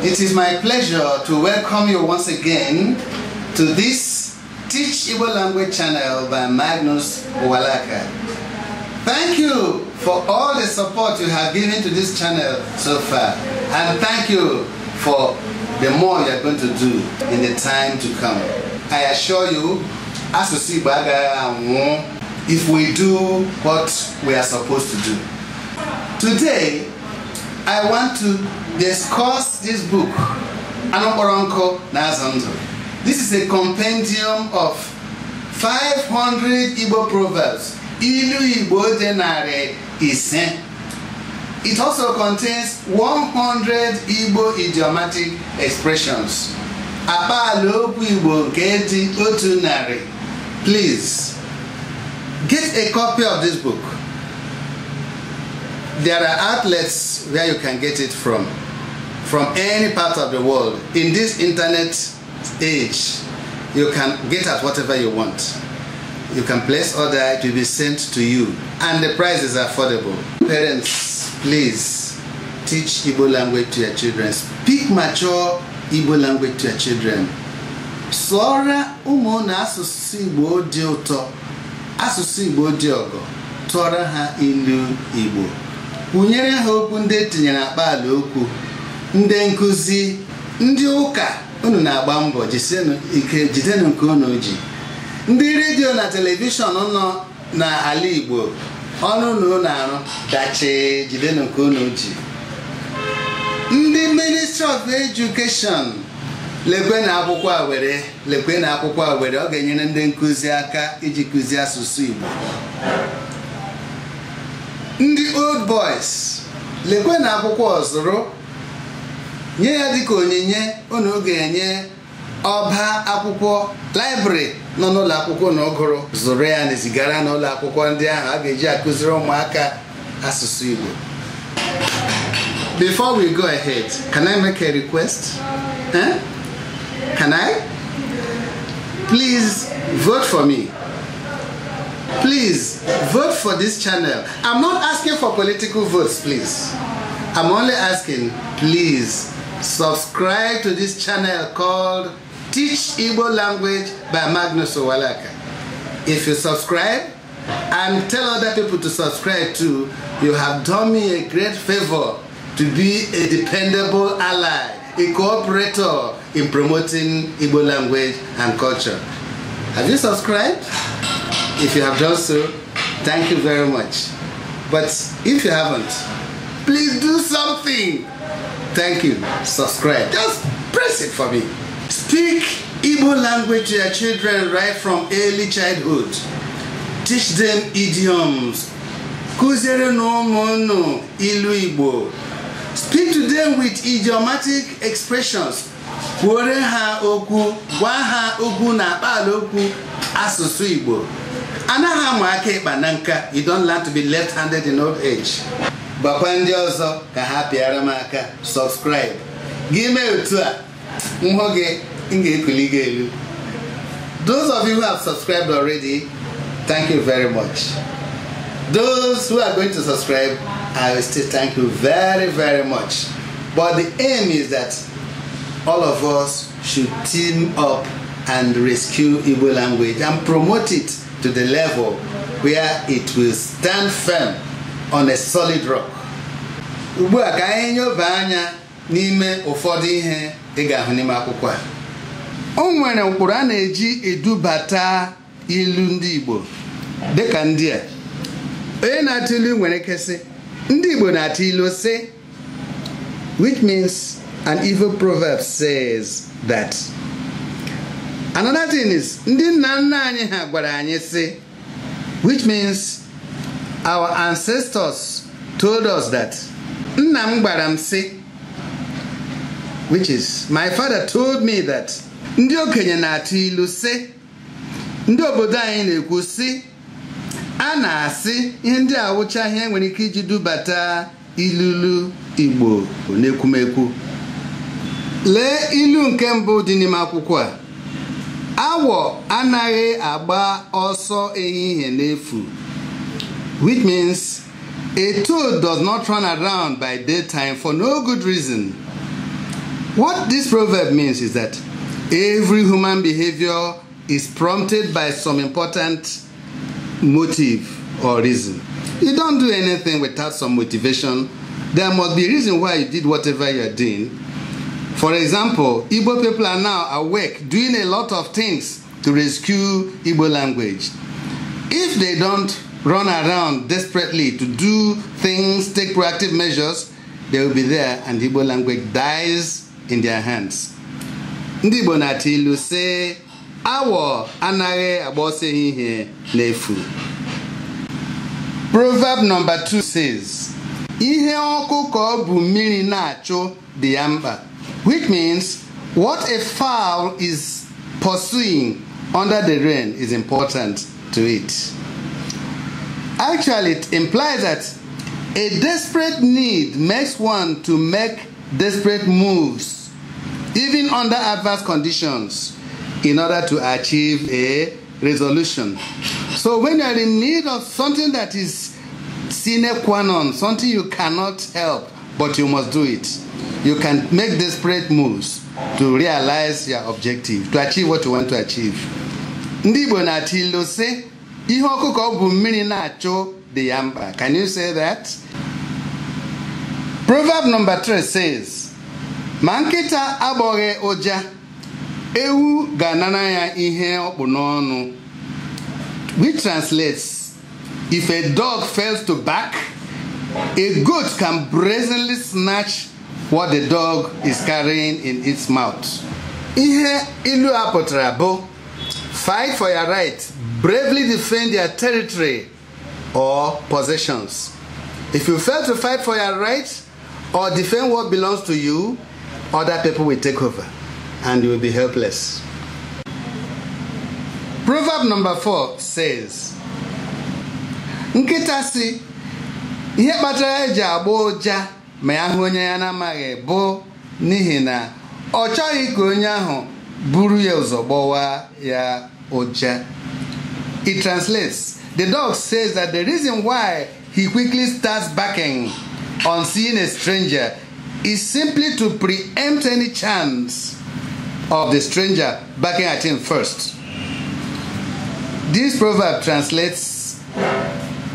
It is my pleasure to welcome you once again to this Teach Igbo Language channel by Magnus Uwalaka. Thank you for all the support you have given to this channel so far, and thank you for the more you are going to do in the time to come. I assure you, asụsụ Igbo agaghị anwụ if we do what we are supposed to do. Today, I want to discuss this book, Anụ Kpọrọ Nkụ na Azụ Ndụ. This is a compendium of 500 Igbo proverbs, ilu Igbo dị 500. It also contains 100 Igbo idiomatic expressions. Akpaala okwu Igbo nke dị 100. Please, get a copy of this book. There are outlets where you can get it from any part of the world. In this internet age, you can get at whatever you want. You can place order, it will be sent to you, and the price is affordable. Parents, please teach Igbo language to your children. Speak mature Igbo language to your children. Sụọra ụmụ na asụsụ Igbo dị ụtọ, asụsụ Igbo dị ọgọ, tụọrọ ha ilu Igbo. Kwunyere ha okwu ndị etinyere akpaala okwu, ndị nkụzi, ndị ụka unu na-agba mbọ jisienụ ike jidenụ nke unu ji. Ndị redio na telivishọn nọ n'ala Igbo, ọnụ unu na-arụ dachi jidenụ nke unu ji. Ndị Ministry of Education, lekwe na akwụkwọ a were, lekwe na akwụkwọ a were, ọ ga-enyere ndị nkụzi aka iji kụzie asụsụ Igbo. Ndị old boys, lekwe na akwụkwọ ọzụrụ, nye ya dịka onyinye unu ga-enye ọba akwụkwọ library nọ n'ụlọ akwụkwọ na ọgụrụ, zụrụ ya na zigara n'ụlọ akwụkwọ ndị ahụ a ga-eji akụziri ụmụaka asụsụ Igbo. Before we go ahead, can I make a request? Eh? Can I? Please vote for me. Please vote for this channel. I'm not asking for political votes, please. I'm only asking, please subscribe to this channel called Teach Igbo Language by Magnus Uwalaka. If you subscribe and tell other people to subscribe too, you have done me a great favor to be a dependable ally, a cooperator in promoting Igbo language and culture. Have you subscribed? If you have done so, thank you very much. But if you haven't, please do something. Thank you. Subscribe. Just press it for me. Speak Igbo language to your children right from early childhood. Teach them idioms. Kụziere ụmụ unu ilu Igbo. Speak to them with idiomatic expressions. Kwuore ha okwu, gwa ha okwu na akpaala okwu asụsụ Igbo. Anaghị amụ aka ịkpa na nka. You don't learn to be left-handed in old age. Gbakwa ndị ọzọ ka ha pịara m aka subscribe. Gị mee otu a, nhụ gị, m ga-ekuli gị elu. Those of you who have subscribed already, thank you very much. Those who are going to subscribe, I will still thank you very, very much. But the aim is that all of us should team up and rescue Igbo language and promote it to the level where it will stand firm on a solid rock. Ugbu a ka anyị nyoba anya n'ime ụfọdụ ihe ị ga-ahụ n'ime akwụkwọ a. O nwere ụkpụrụ a na-eji edubata ilu ndị Igbo dịka ndị a. Onye na-atụ ilu nwere ike sị, ndị Igbo na-atụ ilu sị, which means an evil proverb says that. Another thing is, ndị nna nna anyị ha gwara anyị sị, which means our ancestors told us that. Nna m gwara m sị, which is my father told me that. Ndị okenye na-atụ ilu sị, ndị obodo anyị na-ekwu sị, a na-asị ihe ndị a wụcha ihe nwere ike iji dubata ilulu Igbo n'ekwumekwu. Lee ilu nke mbụ dị n'ime akwụkwọ a. Awọ anaghị agba ọsọ ehihie n'efu, which means a toad does not run around by daytime for no good reason. What this proverb means is that every human behavior is prompted by some important motive or reason. You don't do anything without some motivation. There must be a reason why you did whatever you are doing. For example, Igbo people are now awake, doing a lot of things to rescue Igbo language. If they don't run around desperately to do things, take proactive measures, they will be there and Igbo language dies in their hands. Ndị Igbo na-atụ ilu sị, awọ anaghị agba ọsọ ehihie n'efu. Proverb number 2 says, ihe ọkụkọ bu mmiri na-achụ dị ya mkpa, which means what a fowl is pursuing under the rain is important to it. Actually, it implies that a desperate need makes one to make desperate moves, even under adverse conditions, in order to achieve a resolution. So when you are in need of something that is sine qua non, something you cannot help, but you must do it, you can make desperate moves to realize your objective, to achieve what you want to achieve. Ndị Igbo na-atụ ilu sị, ihe ọkụkọ bu mmiri na-achụ dị ya mkpa. Can you say that? Proverb number 3 says, ma nkịta agbọghị ụja, ewu ga-anara ya ihe ọ kpụ n'ọnụ. Which translates, if a dog fails to bark, a goat can brazenly snatch what the dog is carrying in its mouth. Ihe ilu a pụtara bụ, fight for your right, bravely defend your territory or possessions. If you fail to fight for your right or defend what belongs to you, other people will take over and you will be helpless. Proverb number 4 says, nkịta sị ihe kpatara eji agba ụja ma ya hụ onye ya na-amaghị bụ n'ihi na ọ chọghị ka onye ahụ buru ya ụzọ gbọwa ya ụja. It translates, the dog says that the reason why he quickly starts barking on seeing a stranger is simply to preempt any chance of the stranger barking at him first. This proverb translates,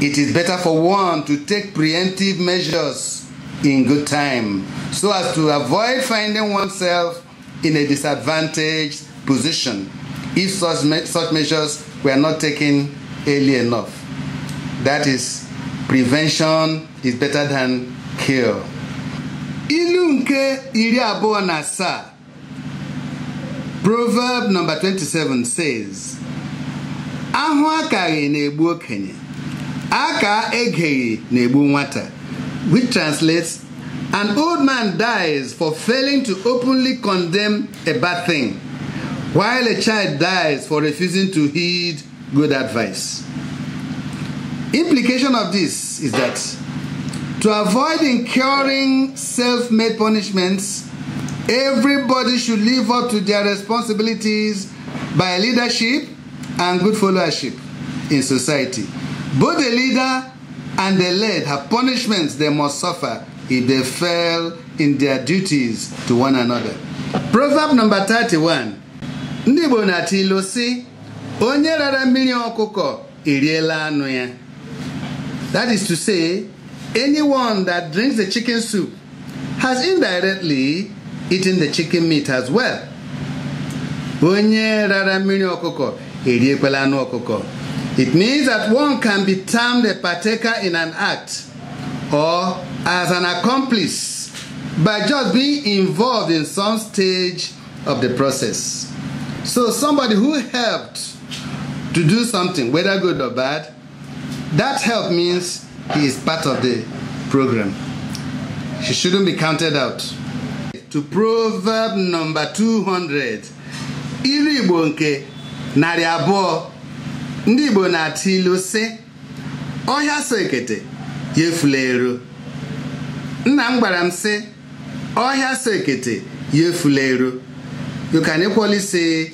it is better for one to take preemptive measures in good time so as to avoid finding oneself in a disadvantaged position if such measures were not taken early enough. That is, prevention is better than cure. Ilu nke 27, Proverb number 27 says, ahụ akaghị na-egbu okenye, aka egeghị na-egbu nwata, which translates, an old man dies for failing to openly condemn a bad thing, while a child dies for refusing to heed good advice. Implication of this is that to avoid incurring self-made punishments, everybody should live up to their responsibilities by leadership and good followership in society. Both the leader and the led have punishments they must suffer if they fail in their duties to one another. Proverb number 31. Ndị Igbo na-atụ ilu sị, onye rara mmiri ọkụkọ eriela anụ ya. That is to say, anyone that drinks the chicken soup has indirectly eaten the chicken meat as well. Onye rara mmiri ọkụkọ eriekwala anụ ọkụkọ. It means that one can be termed a partaker in an act or as an accomplice by just being involved in some stage of the process. So somebody who helped to do something, whether good or bad, that help means he is part of the program. He shouldn't be counted out. To Proverb number 200, ilu Igbo nke 200, ndị Igbo na-atụ ilu sị, ọhịa so ekete, ya efula ero. Nna m gwara m sị, ọhịa so ekete, ya efula ero. You can equally say,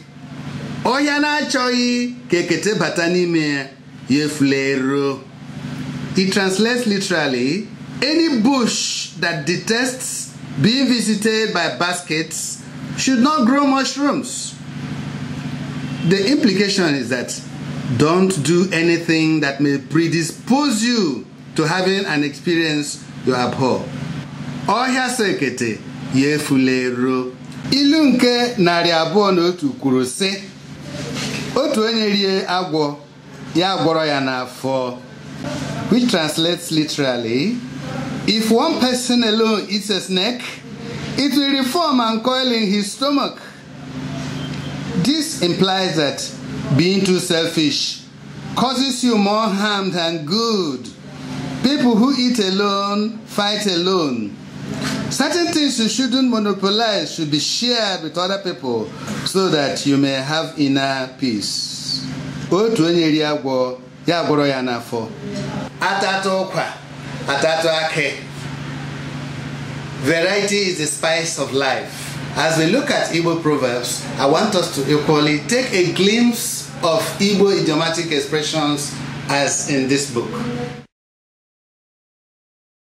ọhịa na-achọghị ka ekete bata n'ime ya, ya efula ero. It translates literally, any bush that detests being visited by baskets should not grow mushrooms. The implication is that don't do anything that may predispose you to having an experience you abhor. Ọhịa sekete ya efula ero. Ilu nke 201 kwuru sị, otu onye rie agwọ, ya gwọrọ ya n'afọ, which translates literally, if one person alone eats a snake, it will reform and coil in his stomach. This implies that being too selfish causes you more harm than good. People who eat alone fight alone. Certain things you shouldn't monopolize should be shared with other people so that you may have inner peace. Otu onye rie agwọ, ya gwọrọ ya n'afọ. Atatụ ụkwa, atatụ akị. Variety is the spice of life. As we look at Igbo proverbs, I want us to equally take a glimpse of Igbo idiomatic expressions as in this book.